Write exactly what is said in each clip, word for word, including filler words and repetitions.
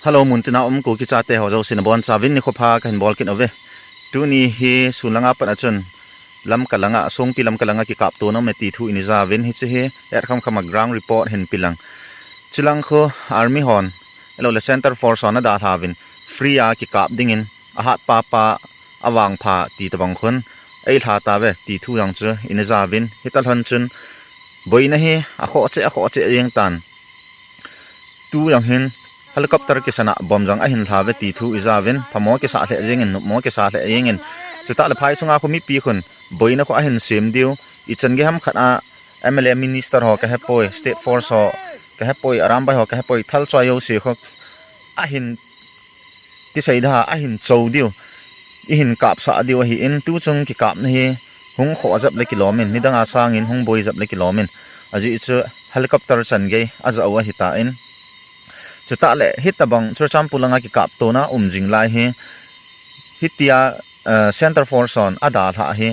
Hello, muntina um Kuki chate ho jouse nabonchauvin nikho pha kahin bol kit uve. Tuni hi sun langa pat a chun Lamka langa, Songpi Lamka langa kikaptona um e ti thu ina jauvin, hiche hi et khamkhama ground report hin pelang. Chulang khu army hon, ahilouleh Centre Force hon adalhauvin, free a kikap dingin, ahat papa, avangpha ti tobang khun eilha tauve ti thu jong chu ina jauvin, hitalhon chun boina hi akhoh cheh, akhoh cheh jeng tan. Tu jong hin helicopter kisana bomb jong ahin lhauve ti thu ijauvin, phamo kisah lheh jengin, nopmo kisah lheh jengin. Chutah le phai sunga khu mipi khun boina khu ahin sem diu, ichan gei ham khat a M L A minister ho kahepoi, State Force ho kahepoi, Arambai ho kahepoi, thalchoi jouse khu ahin tisei da, ahin cho diu, ihin kapsah diu ahin, tuchung kikapna hi hung khoh jep le kilomin, nidanga sangin hung boi jep le kilomin, ajeh chu helicopter chan gei ajah u ahitan. Chutah le hitobang Churachandpur langa kikaptona um jing lai hi, hitia Centre Force hon adalhah hi,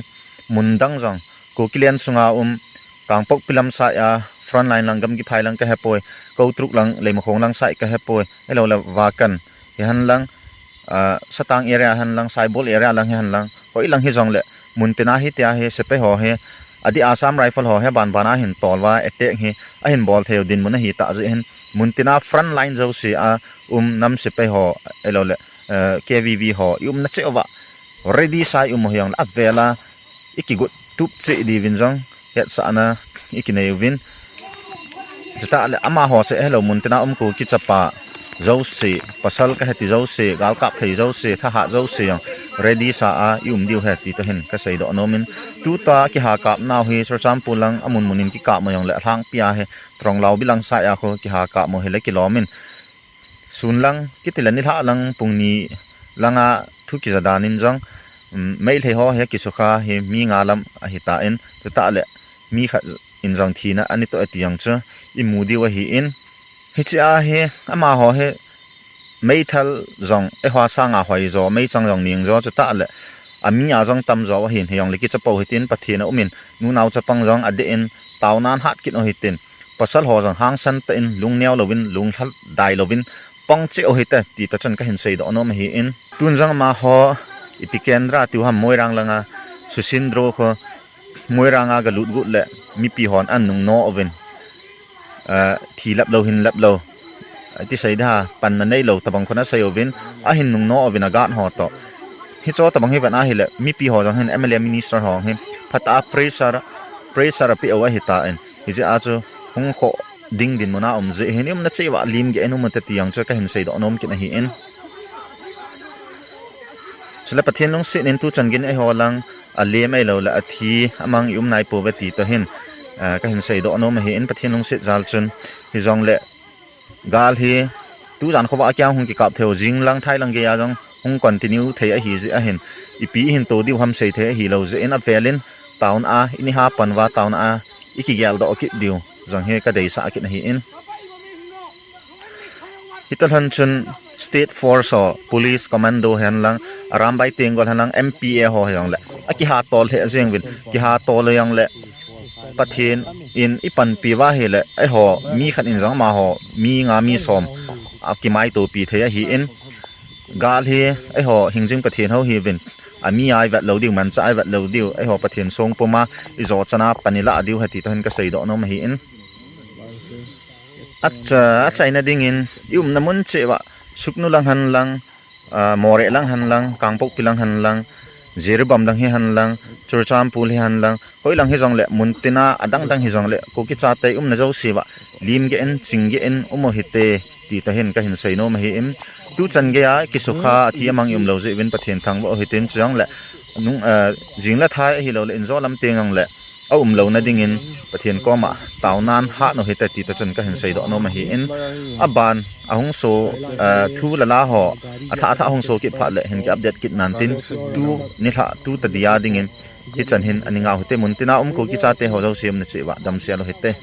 mun dang jong, Kukiland sunga um, Kangpokpi lam side a, front line lang, Gamgiphai lang kahepoi, Koutruk lang, Leimakhong lang side kahepoi, ahilouleh Vakan hihen lang, Satang area hihen lang, Saibol area lang hihen lang, hoilang hijongle, muntina hitia hi sepai ho hi, adeh a Assam Rifle ho hi banbana hin tolva attack hi ahin bol theiu dinmun ahitah jeh hin, muntina front line jouse a um nam sepai ho, ahilouleh K V V ho, iumna cheh uva ready sa ium u hijongle, avela ikigot tup cheh diuvin jong hetsahna ikinei uvin. Chutah le amaho seh hilou, muntina um Kuki chapa jouse, pasal kahe ti jouse, galkap thei jouse, thahat jouse jong ready sa a ium diu ahi ti toh hin kaseidoh nomin. Tuta kihakapnau hi Churachandpur lang amun munin kikap u jongle, alhangpia hi Tronglaubi lang side a khu kihakap u hile kilomin, sun lang, kitile nilhah lang pung ni langa thu kija danin jong, Meitei ho hi akisukha hi mi nga lam ahitan, chutah le mi khat in jong thina anei toh e ti jong chu imu diu ahin, hichea hi amaho hi meithal jong eiho sanga hoijo, meichang jong nengjo, chutah le ami a jong tamjo ahin, hijongle kichapou hitin, Pathen aumin, nunao chapang jong adeh in, taonan hat kit u hitin, pasal ho jong hangsan tah in, lungneo louvin, lunglha dai louvin, pang cheh u hite ti toh chun kahin seidoh nom ahin. Tun jong amaho ipi kendra tiu ham, Moirang langa Susindro khu Moirang a galut got le mipi hon anungno uvin, thi lap lou, hin lap lou, ati sei da, panna neilou tobang khun asei uvin, ahin nungno uvin a guard ho toh. Hiche tobang hi vet ahile mipi ho jong hin, M L A minister ho hi phatah a pressure, pressure apeh u ahitan, hijeh a chu hung khoh ding dinmun a um jeh hin, iumna cheh uva limgeh in um u hite ti jong chu kahin seidoh nom kit ahin. Chule Pathen lungset in tuchan geiyin eiho lang alem ahilouleh athi amang ium naipouve ti toh hin kahin seidoh nom ahin, Pathen lungset jal chun. Hijongle gal hi tujan khovah a kihung kikap theiu, jing lang thai lang geiya jong hung continue thei ahijeh ahin, ipi ihin to diu ham seithei ahilou jeh in, avelin town a ini ha pan uva town a ikigeldoh kit diu jong hi kadeisah kit ahin. Hitalhon chun State Force ho, Police, Commando hihen lang, Arambai Tenggol hihen lang, M P A ho hijongle akihatol lheh jeng uvin, kihatol u jongle Pathen in ipanpi uva ahile, eiho mi khat in jong amaho mi nga mi som akimaitopi thei ahin, gal hi eiho hingjing Pathen hou hiuvin, ami a ivet lou diu, manchah a ivet lou diu, eiho Pathen songpum a ijo chan a pan ilah diu ahi ti toh hin kaseidoh nom ahin. Achaina dingin iumna mun cheh uva, Sugnu lang hen lang, Moreh lang hen lang, Kangpokpi lang hen lang, Jiribam lang hihen lang, Churachandpur hihen lang, hoilang hijongle, muntina adang dang hijongle, Kuki chate iumna jouse uva limgeh in, chinggeh in um u hite ti toh hin kahin seinom ahin. Tuchan geiya kisukha athi amang iumlou jeh uvin Pathen thangvah u hitin, chujongle jing le thai ahilouleh injo lam teng jongle aumlouna dingin Pathen koma taonan hat u hite ti toh chun kahin seidoh nom ahin. Aban ahung so, thu le la ho athah athah hung so kit phat le hin ki update kit nantin, tu nilhah tu tadia dingin hichan hin ani ngau hite, muntina um Kuki chate ho jouse iumna cheh uva damsel u hite.